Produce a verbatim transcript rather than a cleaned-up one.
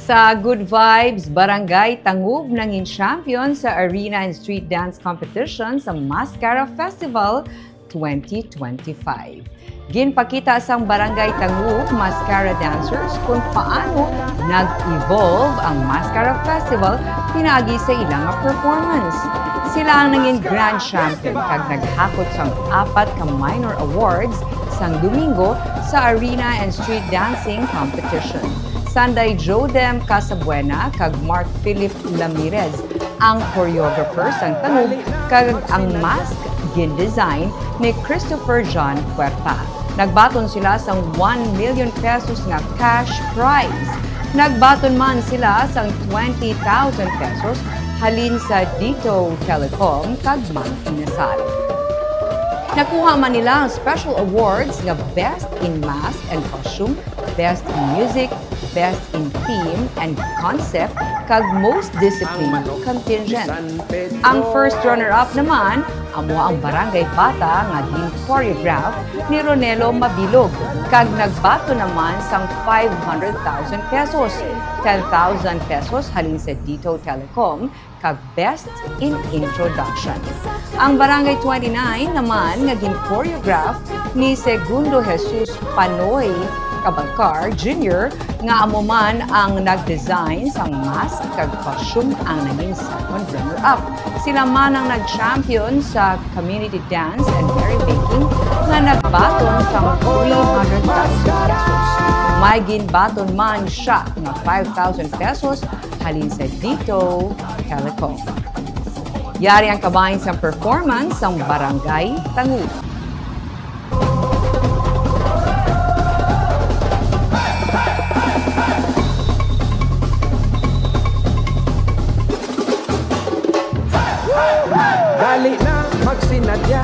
Sa Good Vibes, Barangay Tangub nangin champion sa Arena and Street Dance Competition sa Mascara Festival twenty twenty-five. Ginpakita sang Barangay Tangub mascara dancers kung paano nag-evolve ang Mascara Festival pinaagi sa ila nga performance. Sila ang nangin grand champion kag naghakot sang apat ka minor awards sang Domingo sa Arena and Street Dancing Competition. Sanday Jodem Casabuena kag Mark Philip Lamirez ang choreographer sang Tangub, kag ang mask gin-design ni Christopher John Puerta. Nagbaton sila sang one million pesos nga cash prize. Nagbaton man sila sang twenty thousand pesos halin sa Dito Telecom kag Mang Inasal. Nakuha man nila ang special awards nga Best in Mask and Costume, Best in Music, Best in Theme and Concept, kag Most Disciplined Contingent. Ang first runner-up naman amo ang Barangay Bata nga gin-choreograph ni Ronelo Mabilog, kag nagbaton naman sang five hundred thousand pesos, ten thousand pesos halin sa Dito Telecom, kag Best in Introduction. Ang Barangay twenty-nine naman nga gin-choreograph ni Segundo Jesus Panoy Cabalcar Junior, nga amo man ang nag-design sang mask kag costume, ang naging second runner-up. Sila man ang nag-champion sa community dance and merrymaking nga nagbaton sang three hundred thousand pesos. May ginbaton man sia nga five thousand pesos halin sa Dito Telecom. Yari ang kabahin sang performance sang Barangay Tangub. Dali na magsinadya.